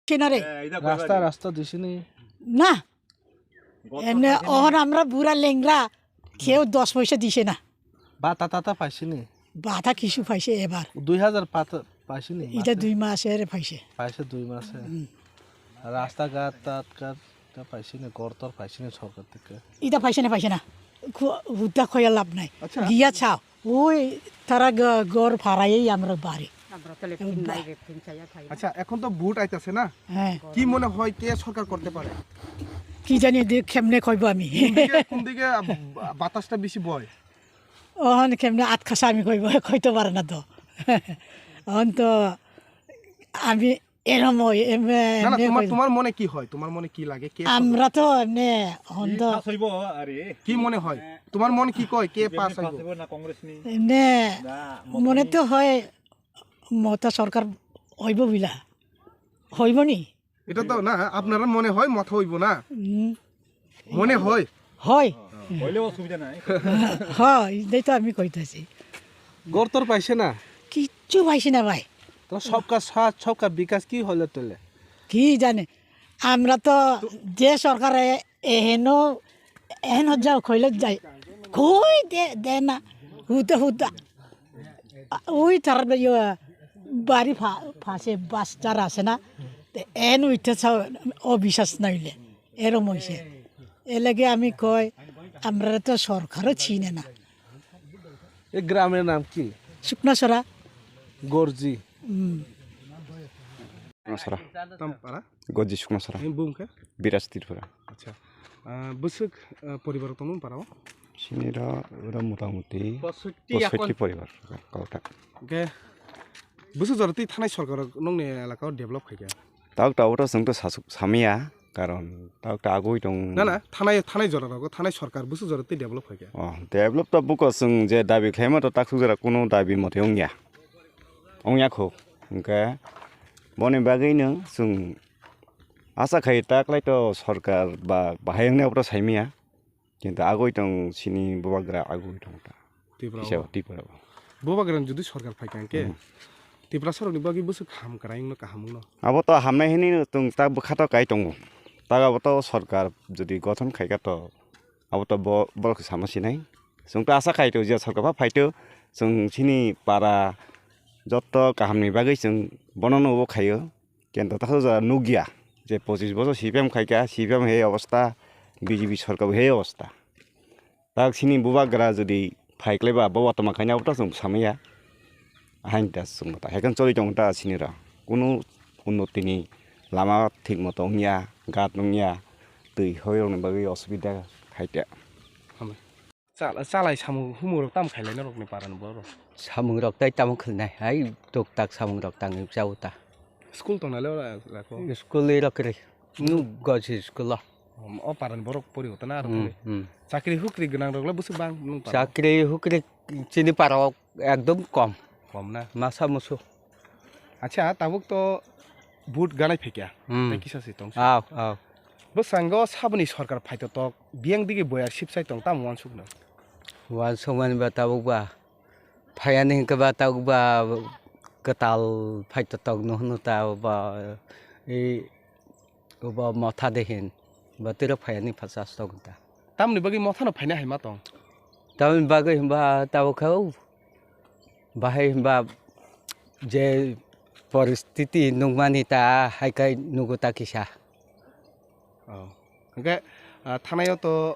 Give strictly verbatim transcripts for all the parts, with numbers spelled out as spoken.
দিচ্ছে না রে। রাস্তা, রাস্তা দিছে নি? না। এমনি অহন আমরা বুড়া লেংরা, কেউ দশ পয়সা দিছে না। বাতা টাতা পাইছে নি? বাতা কিছু পাইছে এবার। দুই হাজার পাতা পাইছে নি এটা মাসে? দুই মাসের পাইছে। পাইছে দুই মাসে। হুম। রাস্তাঘাট টাটঘাট তা পাইছে নি? ঘর টর পাইছে নি সরকার থেকে? এটা পাইছে না, পাইছে না। খু-, হুদ্দা খোয়া লাভ নাই। আচ্ছা। গিয়া চাও। ওই তারা গ-, ঘর ভাড়াই আমরা বাড়ি। আমরা তো লেট্রিন নাই, লেট্রিন চাইয়া খাই। আচ্ছা, এখন তো ভোট আইতাছে না? হ্যাঁ। কি মনে হয় কে সরকার করতে পারে? কি জানি, দে-, কেমনে কইবো আমি? কোন দিকে, কোন দিকে, আ, বা-, বাতাসটা বেশি বয়? ওখানে কেমনে আত খাসা আমি কইবো, কইতে পারে না তো। এখন তো আমি এরম ওই, এম-, না, না, এমনি তোমার, কই- তোমার মনে কি হয়? তোমার মনে কি লাগে? কে সরকার? আমরা তো এমনি হন্দ- কি মনে হয়? তোমার মনে কি কয়? কে পাস হইব? এমনি মনে তো হয় মমতা সরকার হইব বিলা। হইব নি? এটা তো না, আপনারা মনে হয় মত হইব না? হুম। মনে হয়? হয়। হইলে অসুবিধা নাই। হয়, এটাই তো আমি কইতেছি। ঘর টর পাইছে না? কিচ্ছু পাইছি না ভাই। তো সবকা সাথ, সবকা বিকাশ কি হলো তাহলে? কি জানে? আমরা তো যে সরকারে এহেনো, এহেন হজ্জা খইলে যাই। কই দে, দে না। হুদা, হুদা। ওই তার ইয়ে বাড়ি ফা-, ফাঁসে বাস যারা আছে না? তে এন উঠে ছ-, অবিশ্বাস নাইলে। এরম হইছে। এলাগে আমি কই, আমরা তো সরকারও চিনে না। এই গ্রামের নাম কি? শুকনাছড়া। গর্জি। হুম। শুকনাছড়া। Tampara? Gorji Shuknachhara. Ini bung khe? বিরাজ ত্রিপুরা। আচ্ছা। আহ, bwswk, আহ, পরিবার tongmung para o? Sinira ura motamuti পঁয়ষট্টি পঁয়ষট্টি এখন। পরিবার, কওটা। Khe, bwswk jora twi thanai sorkar nokni elaka o develop khaikha? Tabuk tabuk to chwng to sasuk samya, karon tabuk to agoi tong. Na, na, thanai, thanai jora rogo, thanai sorkar bwswk jora twi develop khaikha? Oh, develop to buko chwng je dabi khlaima to taksuk jora kuno dabi mote wngya. Wngya kho. Hwnkhe boni bagwi no chwng asa khai ta klai to sorkar ba bahai wngnai abo to saimaya. Kintu agoi tong sini bubagra agoi tong ta. Tripura o. Kisa o Tripura o. Bubagra ni jodi sorkar phai kha hwnkhe, hmm, Tiprasa rokni bagwi bwswk ham kwrai wngno kaham wngno. Abo to hamnai hinwi no chwng ta bwkha to kai tongo. Ta abo to sorkar jodi gothon khai kha to abo to bo-, borok sama sinai. Chwng to asa khai to je sorkar pha phai to chwng sini para jotto kaham ni bagwi chwng bono no bo khaio. Kintu takhuk jora nukya je pochis bochor C P M khaikha, C P M he obostha, B J P sorkar bo he obostha. Tak sini bubagra jodi phaiklaiba boba tongma khaina abo to chwng samaya. Hain ta chwng ta hekang choli tong ta sini ra. Kunu unnoti ni lama thik moto wngya, gat wngya, twi hoi rokni bagwi osubida khaite. Chala-, chalai samung humung rok tamo khailai norokni parani borok? Samung rok tai tamo khainai, hai tok tak samung rok tangwi chao ta. School tongnai le ora lako? School e rok kwrwi. Nuk gosi school o. Om, o parani borok pori hota na aro hmm, khainai? Hmm. Chakri hukri gwnang rok le bwswk bang nung para? Chakri hukri chini para o ekdom kom. Kom na? Masa musu. Acha, tabuk to vote ganai phaikya. Hmm. Tai kisa se tong. Aw, aw. Bwskango saboni sorkar phaito tok, biyang digi boyar sipsai tong, tamo wansukno? Wansukmani ba tabuk ba, phayani hwnkhe ba tabuk ba kwtal phaito tok no hwno ta ba, e, ba motha de hin, ba tiro phayani phasas tok ta. Tamni bagwi mothano phaina hai ma tong? Tamni bagwi hwnba tabuk khe o bahai hwnba je poristiti nukmani ta hai khai nugo ta kisa. Oh. Hwnkhe, ah, thanai o to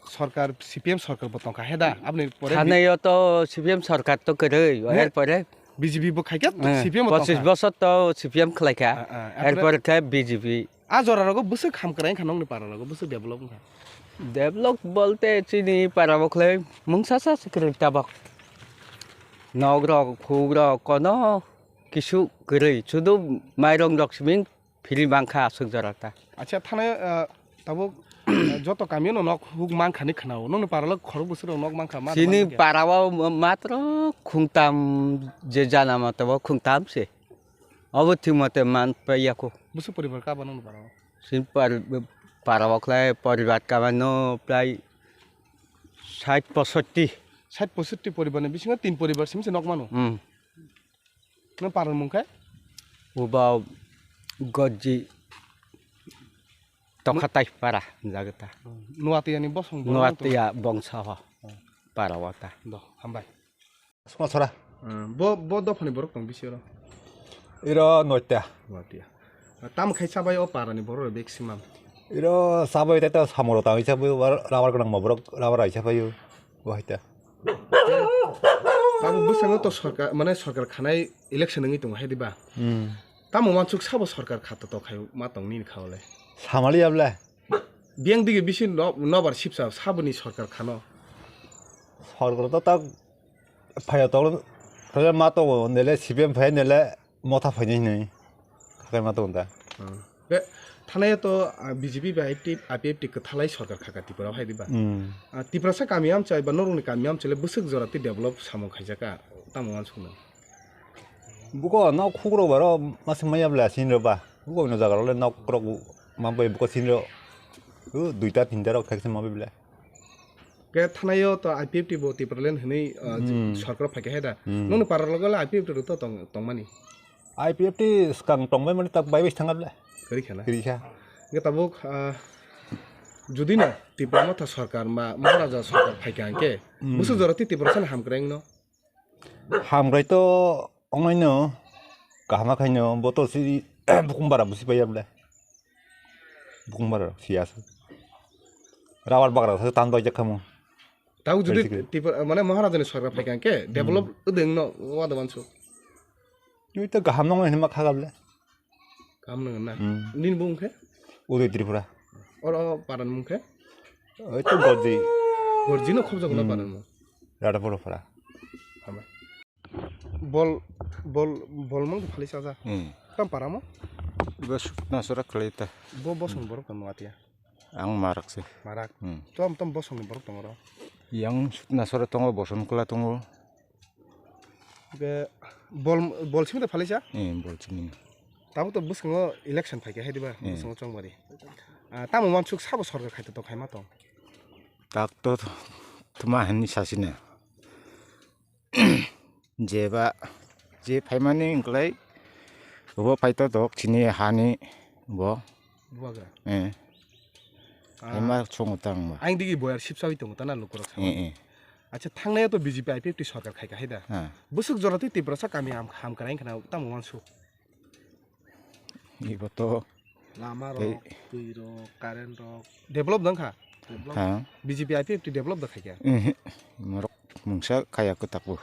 sorkar, C P M sorkar bo tongkha he da? Aboni pore bi- Thanai o to C P M sorkar to kwrwi, ne? Er pore B J P bo khaikha, eh, C P M bo tongkha. Pochis bosor to C P M khlaikha, ah, ah, er pore khe B J P. A jora rogo bwswk ham kwrai wngkha nokni para rogo, bwswk develop wngkha? Develop bolte chini para o khlai mungsa sa se kwrwi tabok. Nok rok, khuk rok, kono kisu kwrwi, sudu mairong rok simi free mankha aswk jora ta. Acha, thane, ah, tabuk, ah, joto kamio no nok huk mankha ni khwnao, nokni para o khorok bwswk rok nok mankha, ma chini para o ma-, matro khungtam je jana ma tabuk khungtam se. Obo thik mote man paiya kho. Bwswk poribar kaba nokni para o? Sin par-, para o khlai poribar kaba no prai sait posotti. Sait posotti poribar ni bisingo tin poribar simi se nok mano? Hmm. Nang para ni mung khe? Uba Gojji Tokhatai para jaga ta. Nuatia ni bosong borok Nuatia bongsa ho para wata. Do, hambai. Sukma sora. Hmm, bo, bo dophani borok tong bisi oro. Iro noita. Noita. Tam khai sabai o para ni borok maximum. Iro sabai ta ta samoro ta sabai rabar gnang borok rabar ai sabai o. Bo hai ta. Tamo bwskango to sorkar, mane sorkar khanai election wngwi tongo hai diba? Hmm. Tamo wansuk sabo sorkar kha to tokhaio ma tong nini kha ole. Samali able. Biyang dige bisi no-, nobar sipsa saboni sorkar khano. Sorkar to tak phaya tolo, tole ma tongo, nele C P M phai nele motha phaini hinwi. Khakai ma tongo da. Hmm. Be, thanai to, ah, B J P bai I P F T, I P F T kwthalai sorkar khaka Tripura hai diba? Hmm. Ah, Tiprasa kami amchai ba norokni kami amchai le bwswk jora tei develop samung khaijaka tamo wansukno. Buko nok khukro baro masa maya bla sinro ba. Buko no jaga le nok krok ma bai buko sinro. U duita tinta rok thakse ma bai bla. Ke thanaio to I P F T bo Tipraland hwnwi, uh, Hmm. sorkar phaikha hai da. Hmm. Nokni para logo le I P F T rok to tong-, tongmani. I P F T swkang tongbai mani tak bai bai thangable. Kwrwi kha na? Kwrwi kha. Hwnkhe tabuk, uh, judi no Tipra Motha sorkar ma Maharaja sorkar phaikha hwnkhe Hmm. bwswk jora tei Tiprasani hamkwrai wngno? Hamkwrai to ongnaino kaham khaino bo to si bukhung bara busi paiya bole. Bukhung bara siya se. Rabar bagra se tan doi jakhamu. Tau judi Basically. Tipra, mane Maharajani sorkar phaikha hwnkhe develop Hmm. wngno wada mansu. Nui to kaham nong hinma khaga bole. Kaham nang na. Hmm. Nini bung khe? Uday Tripura. Oro paran mung khe? Oi to Gorji. Gorji no khobjak na Hmm. paran mung. Radhapur Phara. Hama. Bol, bol, bol mang phali saja. Hmm. Kam paramo? Iba sukna sora khlai ta. Bo bosong borok tong atia. Ang marak se. Marak. Hmm. Tom tom bosong ni borok tong oro. Yang sukna sora tongo boson kla tongo. Ke bol, bol simi ta phali sa? Hmm, bol simi. Tamo to bosongo election phaikha hai diba? Hmm. Bosongo chongbari. Ah, tamo wansuk sabo sorkar khai to khaima tong. Tak to tuma hani sasina. Jeba, je phaimani wngklai, obo phaito dok chini hani bo. Bubagra. Eh. Ah. Phaima chungo tang ba. Ang digi boyar sipsawi tongo tana lukurok sama. Eh, eh. Acha thangnai to B J P I P F T sorkar khaika hai da. Ha. Bwswk jora twi Tiprasa kami ham, ham kwrang khna tamo wansuk. Ibo to Lama tei rok, twi rok, current rok. Develop dang kha? Develop. Ha. B J P I P F T develop da khaikha? Ehe. Morok mungsa khaya kwtakbo.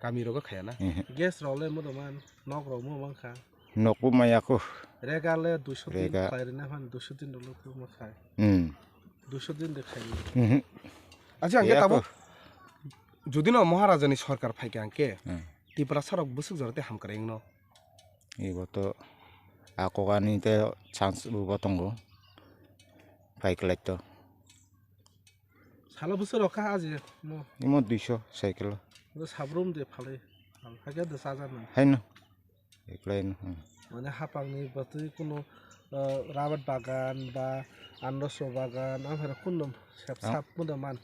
Kami rogo khaya na? Ehe. Gas rok le modo man, nok rok mo man kha? Nokbo maya kho. Rega le duiso din Rega. Khlai rina phan duiso din rok ma khai. Hmm. Duiso din de khai. Ehe. Acha, angke Ya tabo kho. Judi no Maharajani sorkar phaikha angke, Hmm. Tiprasa rok bwswk jora tei hamkrai wngno. Ibo to a kokani te chance bo tongo. Phai kwlai to. Salo bwswk rok kha aje mo. Imo duiso cycle. Bo sabrum de phalai. Phal phai khe de sajar nang. Haino. Eklai no. Hmm. Mane hapangni batwi kuno, uh, rabar bagan ba anroso bagan, amhara kuno sep Ah. sap kuno man.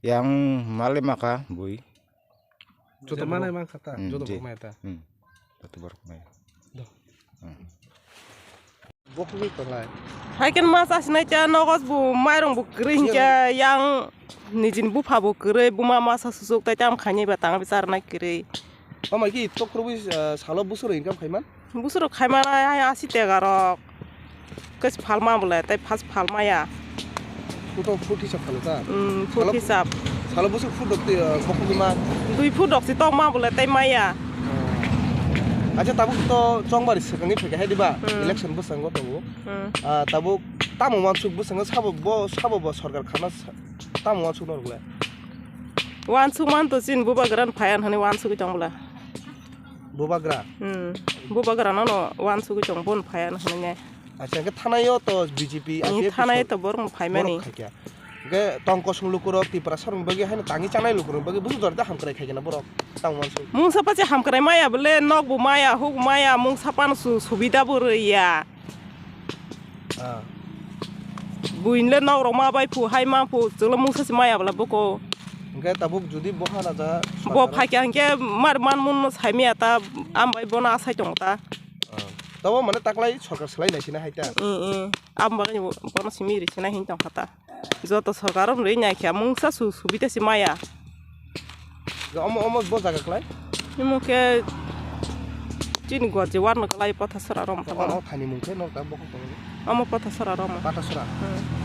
Yang male maka bui. Joto manai man kha ta? Hmm, Joto je. Borok maya ta? Hmm. Joto borok maya. Do. Hmm. Bokni tonglai. Haiken mas asinai cha nogos bu mairong bu kring cha yang nijin bupha bu kwrwi buma masa susuk tai tam khainai ba tang bichar nai kwrwi. Tamo ki tok khurwi, eh, salo busuro income khaiman? Busuro khaiman ai, ai asi tega rok. Kais phalma bole, tai phas phalma ya. Kuto foot hisab khalo ta? Hmm, foot Salo, hisab. Salo busuk foot dok ti, eh, bokni ma? Dui foot dok si tok ma bole, tai maya. Oh. Acha tabuk to chongbari swkangni phaikha hai diba? Hmm. Election bwskango tongo. Hmm. Ah, tabuk tamo wansuk bwskango sabo bo, sabo bo sorkar khana sa-, tamo wansuk norok le? Wansuk man to chin bubagra phaiya hwnwi wansugwi tong bwla. Bubagra? Hmm. Bubagra no no wansugwi tong bon phaiya hwnwi. Acha, hwnkhe thanaio to B J P, Ni I P F T thanaio sor-, to borok phaimani. Borok khaikha. Hwnkhe tong kosong lukurok Tiprasa rokni bagwi haino tangwi chanai lukurokni bagwi busu jorta hamkrai khaikha na borok. Tamo wansuk. Mungsa pache hamkrai maya bole, nok bo maya, huk maya, mungsa pan su-, subida bo rwya. Ah. Buinle nok rok ma bai phu, hai ma phu, chwla mungsa se maya bwla buko. Hwnkhe tabuk jodi bo hana ja Bo sorkar phaikha hwnkhe mar man mun no sai maya ta, am bai bono asai tong ta. Ah. Tabo mane taklai sorkar swlai naisina hai ta. Mm, mm. Amo bagwi bo-, bono simi ri sinai hin tong kha ta. Joto sorkar om ri nai khe mungsa su subida si maya. Omo, omo bo jaga klai? Imo khe chini Guwahati warno klai Pathasora rom ta Omo bono. Thani mung khe nok ta bokol tong. Omo Pathasora rom. Pathasora. Hmm.